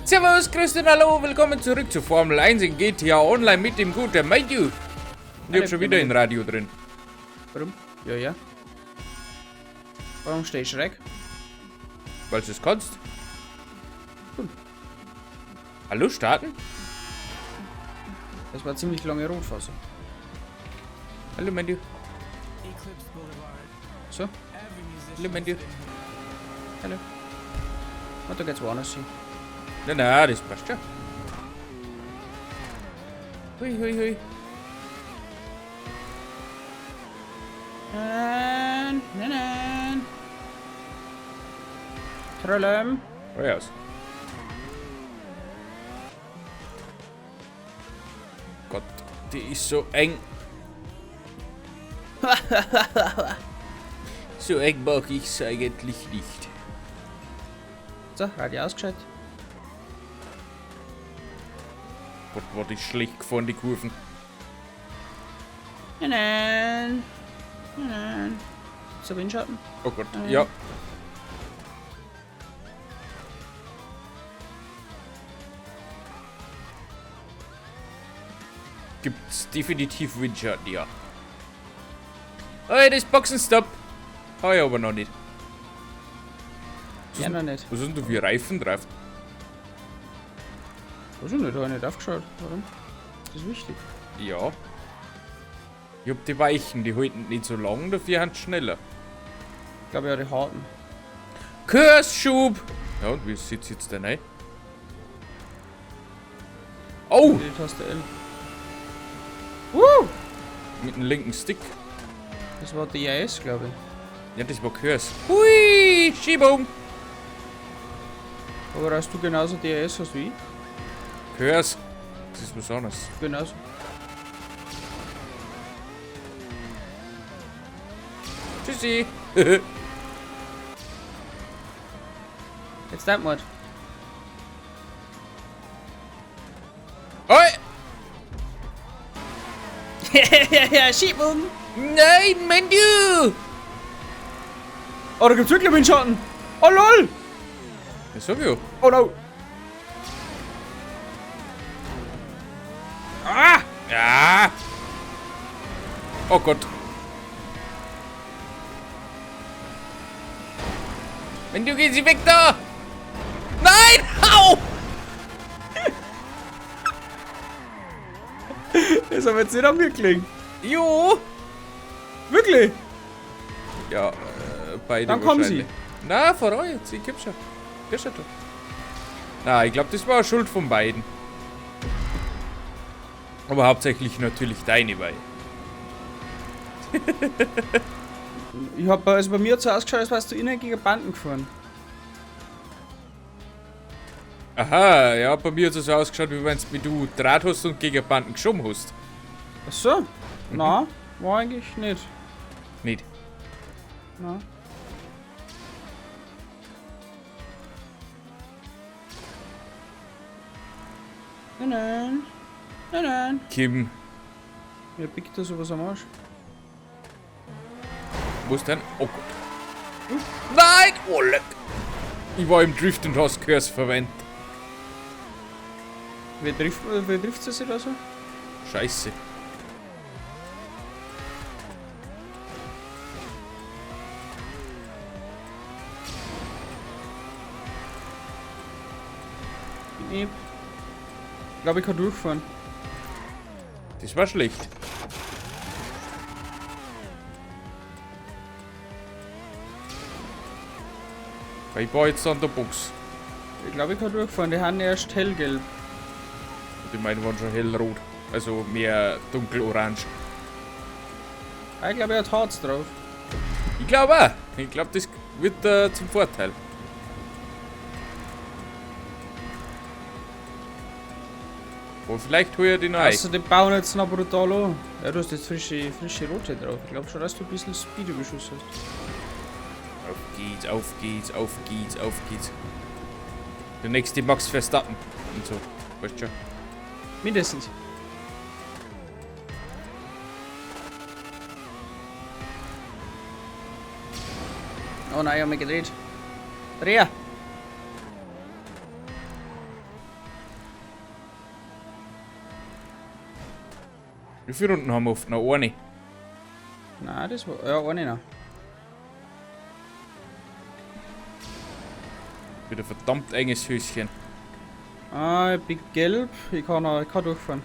Servus, grüß dich, hallo, willkommen zurück zu Formel 1 in GTA Online mit dem guten Matthew. Ich hab schon wieder ein Radio drin. Warum? Ja, ja. Warum steh ich schräg? Weil du es kannst. Gut. Hallo, starten? Das war ziemlich lange Rotphase. Hallo, Matthew. So, Hallo, Matthew. hallo. Und da geht's woanders hin. Na, na, das passt schon. Hui, hui, hui. Nein, nein, nein. Tröllem. Oh, ja. Gott, die ist so eng. So eng mag ich's eigentlich nicht. So, Radio ausgeschaltet. Gott, war die schlecht gefahren, die Kurven. Nein, nein. Nein, nein. So, Windschatten. Oh Gott, ja. Gibt's definitiv Windschatten, ja. Hey, das Boxenstopp. Hab ich aber noch nicht. Ja, noch nicht. Was sind denn du für Reifen drauf? Weiß ich nicht, hab ich nicht aufgeschaut. Warum? Das ist wichtig. Ja. Ich hab die Weichen, die halten nicht so lang, dafür sind schneller. Ich glaube ja, die harten. Kursschub! Ja, und wie sitzt jetzt denn rein? Oh! Die Taste L. Mit dem linken Stick. Das war DRS, glaube ich. Ja, das war Kurs. Hui! Schiebung! Aber hast du genauso DRS hast wie ich? Kurs. Das ist was anderes. Genauso. Tschüssi! Jetzt dein Mord. Oi! Ja, Schiebung! Nein, Mendu! Oh, da gibt's wirklich Windschatten! Oh lol! Das sag ich ja. Oh no! Ah! Ja! Oh Gott. Mendu, gehen Sie weg da! Nein! Au! Das hat jetzt nicht an mir gelegen. Jo! Wirklich? Ja, beide Dann kommen sie. wahrscheinlich. Na, voran jetzt. Ich geb schon. Geh schon da. Na, ich glaub, das war Schuld von beiden. Aber hauptsächlich natürlich deine, weil. Ich hab, also bei mir hat's so ausgeschaut, als wärst du innen gegen Banden gefahren. Aha, ja, bei mir hat es so ausgeschaut, wie wenn's mit du Draht hast und gegen Banden geschoben hast. Ach so? Na, war eigentlich nicht. Nicht. Na. Nein, nein. Nein, nein. Kim, Mir pickt da sowas am Arsch. wo ist denn? Oh Gott. Nein! Oh, leck. Ich war im Drift und hast Curse verwendet. Wie trifft sie sich da so? Scheiße. Ich glaube, ich kann durchfahren. Das war schlecht. Weil ich war jetzt an der Box. Ich glaube, ich kann durchfahren. Die haben erst hellgelb. Die meinen waren schon hellrot. Also mehr dunkelorange. Ah, ich glaube, er hat Harz drauf. Ich glaube auch. Ich glaube, das wird zum Vorteil. Aber vielleicht hol ich den noch ein. Also, die bauen jetzt noch brutal an. Ja, du hast jetzt frische Rote drauf. Ich glaube schon, dass du ein bisschen Speed-Überschuss hast. Auf geht's, auf geht's, auf geht's, auf geht's. Der nächste Max Verstappen. Und so. Weißt schon. Mindestens. Oh nein, ich hab mich gedreht. Dreher! Wie viele Runden haben wir oft? Noch eine. Nein, das war. Ja, eine noch. Wieder verdammt enges Höschen. Ah, ich bin gelb. Ich kann, noch, ich kann durchfahren.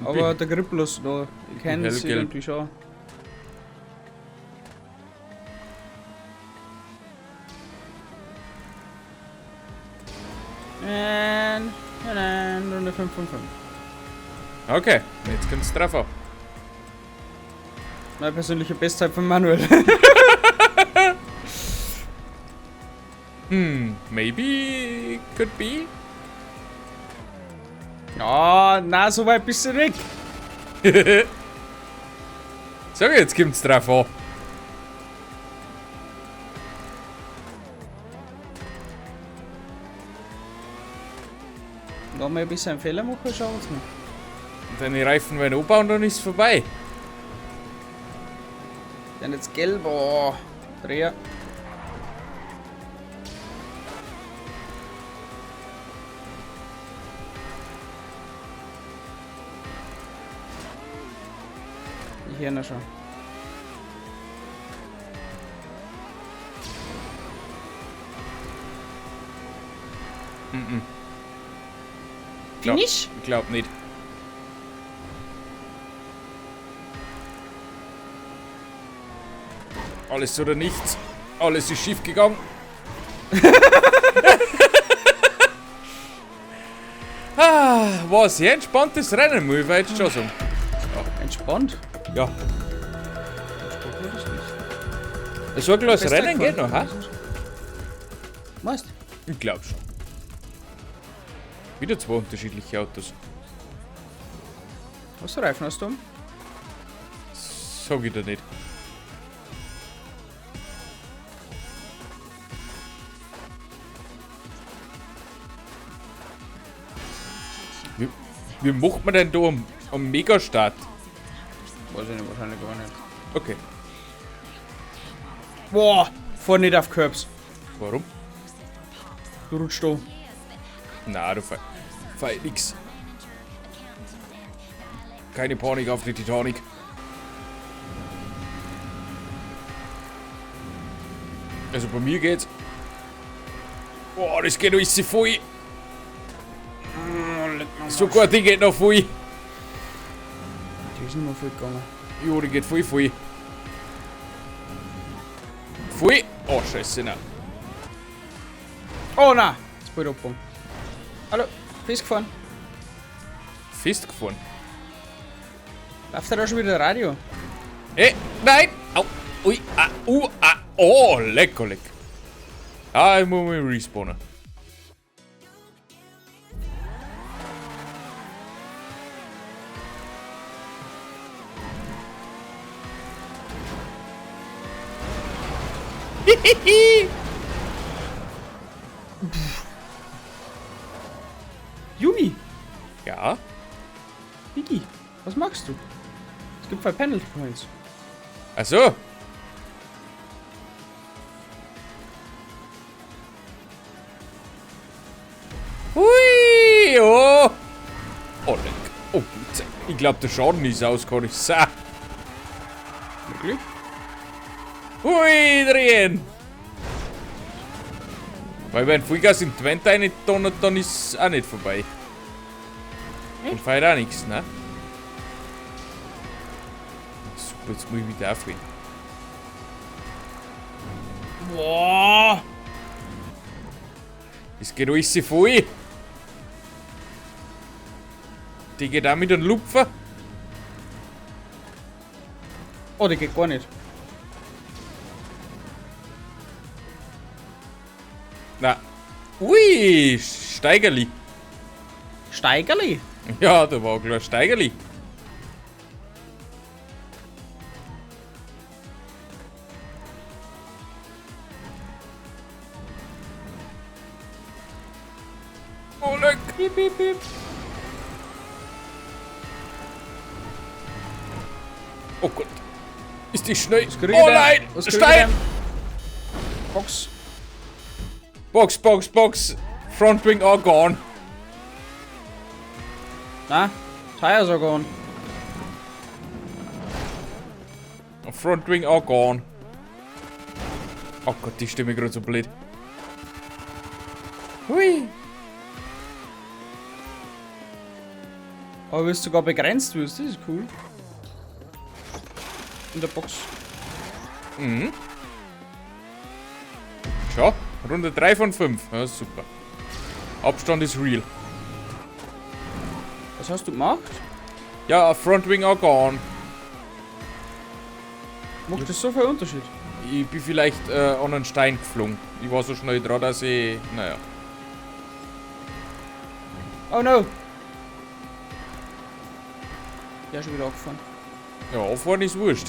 Aber der Grip ist da. Ich kenne es hellgelb. irgendwie schon. Nein, nein, nein, Runde 5 von 5. Okay, jetzt kommt's drauf an. Meine persönliche Bestzeit von Manuel. Maybe, could be. Ja, na, so weit bist du weg. Sag ich, jetzt kommt's drauf an. Wenn wir ein bisschen einen Fehler machen, schauen wir mal. Und deine Reifen werden anbauen, dann ist es vorbei. Dann jetzt gelb, oh. Dreher. Ich höre ihn schon. Glaub, Finish? Ich glaub nicht. Alles oder nichts. Alles ist schief gegangen. Ah, war ein sehr entspanntes Rennen, muss ich jetzt schon sagen. Entspannt. Ja. Entspannt war das nicht. So ein kleines Bestzeit Rennen geht noch, gefahren. hä? Weißt? Ich glaub schon. Wieder zwei unterschiedliche Autos. Was für Reifen hast du? Sag ich dir nicht. Wie macht man denn da am Megastart? Weiß ich nicht, wahrscheinlich gar nicht. Okay. Boah, fahr nicht auf Curbs. Warum? Du rutschst da. Na, du fahr nix. Keine Panik auf die Titanic. Also bei mir geht's. Boah, das geht alles voll. Sogar die geht noch voll. Die ist nicht mehr voll gegangen. Jo, die geht voll, voll. Voll. Oh, scheiße, nein. Oh nein! Jetzt bin ich abgegangen. Hallo, festgefahren. Festgefahren. Läuft da schon wieder Radio? Ey, nein! Au, ui, ah, u, ah, oh, lecker, lecker. Ah, ich muss mal respawnen. Hihihi. Juni! Ja, Biggie, was machst du? Es gibt 2 Penalty Points. Ach so. Hui, oh. Oh, leck. Oh, Blödsinn. Ich glaub, der Schaden ist aus, kann ich sagen. Wirklich? Hui, drehen. Weil wenn Vollgas in die Wand rein donnert, dann ist es auch nicht vorbei. Und feiert auch nichts, ne? Super, jetzt muss ich wieder aufhören. Boah! Es geht alles voll. Die geht auch mit einem Lupfer. Oh, die geht gar nicht. Na. Ui, Steigerli. Steigerli? Ja, da war klar Steigerli. Oh, leck. Piep, piep, piep. Oh Gott. Ist die schnell? Was krieg ich Oh denn? nein! Was krieg ich Stein! denn? Box. Box, Box, Box. Front Wing are gone. Na, Tires are gone. Front wing are gone. Oh Gott, die Stimme gerade so blöd. Hui. Aber wirst sogar begrenzt wirst, das ist cool. In der Box. Mhm. Schau, Runde 3 von 5. Ja, super. Abstand ist real. Was hast du gemacht? Ja, Front Wing are gone. Macht das so viel Unterschied? Ich bin vielleicht an einen Stein geflogen. Ich war so schnell dran, dass ich. Naja. Oh no! Ja, schon wieder angefahren. Ja, auffahren ist wurscht.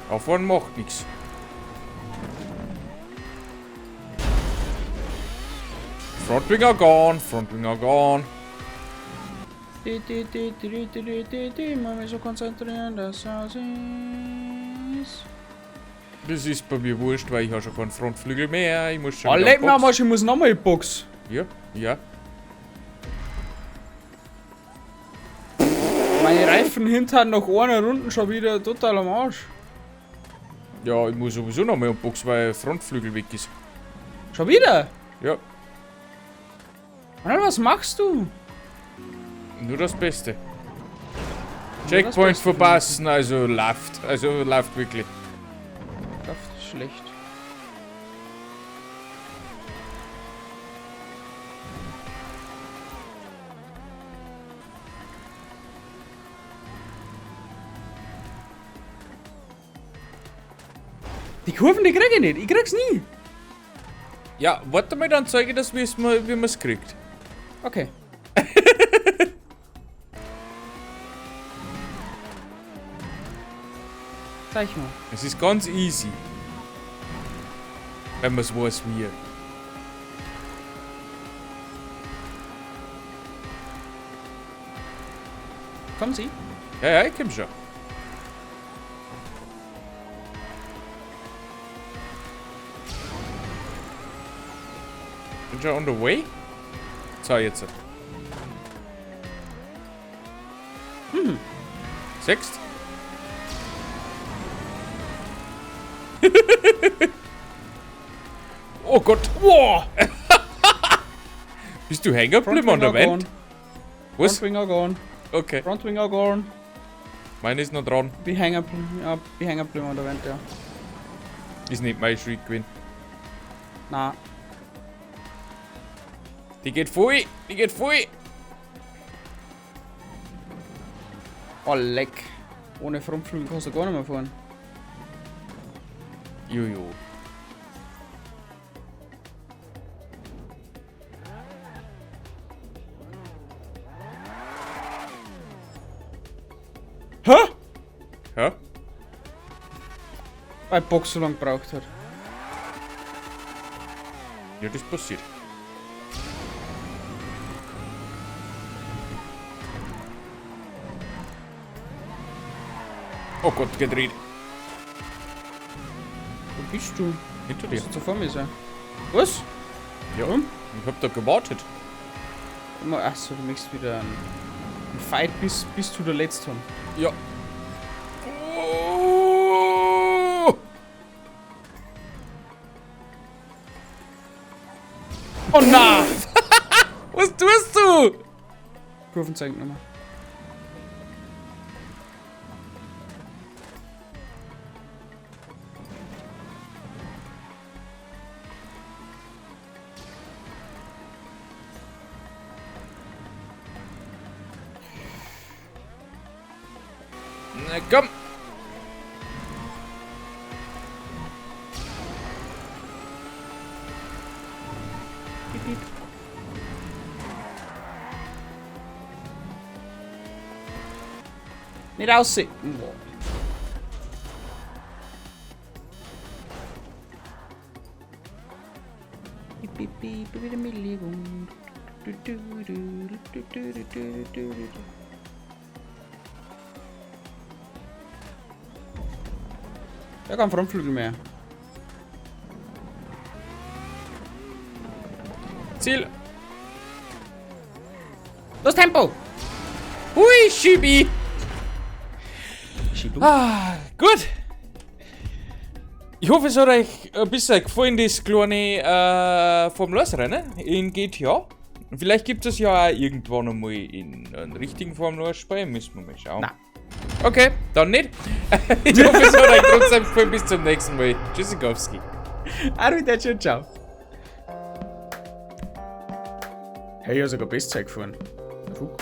Auffahren macht nichts. Front wing are gone, front wing are gone. Di, di, di, di, di, di, di, di, mal mich so konzentrieren, dass das ist. Das ist bei mir wurscht, weil ich habe schon keinen Frontflügel mehr. Ich muss schon Oh, wieder leck an mir am Box. Arsch, ich muss nochmal in die Box. Ja, ja. Meine Reifen hinter nach einer Runde schon wieder total am Arsch. Ja, ich muss sowieso nochmal in die Box, weil Frontflügel weg ist. Schon wieder? Ja, Mann, was machst du? nur das Beste. das Checkpoint Beste verpassen, also läuft. Also läuft wirklich. Kraft ist schlecht. Die Kurven, die krieg ich nicht. Ich krieg's nie. Ja, warte mal, dann zeige ich das, wie man's kriegt. Okay. Zeig mal. Es ist ganz easy. Wenn man's weiß, wie. Kommen Sie? Ja, ja, ich komm schon. Bin schon on the way? So, jetzt. Mhm. Sechst? Oh Gott. Boah! Bist du hängen geblieben an der Front wing are Wand? gone. Was? Front wing are gone. Okay. Front wing are gone. Meine ist noch dran. Bin hängen geblieben, ja, bin hängen geblieben an der Wand, ja. Ist nicht mein Schritt gewesen. Na, Die geht voll. Die geht voll. oh leck. Ohne Frontflügel kannst du gar nicht mehr fahren. Jojo. Hä? Ja? Weil Box so lange gebraucht hat. Ja, das passiert. Oh Gott, gedreht. Wo bist du? Hinter dir. Musst du vor mir sein. Was? Ja. Warum? Ich hab da gewartet. Achso, du möchtest wieder einen Fight bis zu der letzten. Ja. Oh! Oh na! Was tust du? Kurvenzeichen nochmal. Na komm. Piep, piep. Nicht aussehen. Boah. Piep, piep, piep, piep, piep, piep, piep. Ja, kein Frontflügel mehr. Ziel. Los, Tempo! Hui, Schibi! Schibu. Ah, gut. Ich hoffe, es hat euch ein bisschen gefallen, das kleine Formel 1 Rennen in GTA. Und vielleicht gibt es ja auch irgendwann einmal in einem richtigen Formel 1 Spiel. Müssen wir mal schauen. Na. Okay, dann nicht. Ich hoffe, es hat euch trotzdem gefallen. Bis zum nächsten Mal. Tschüssikowski. Arrivederci und ciao. Hey, ich hab sogar Bestzeit gefahren. Fuck.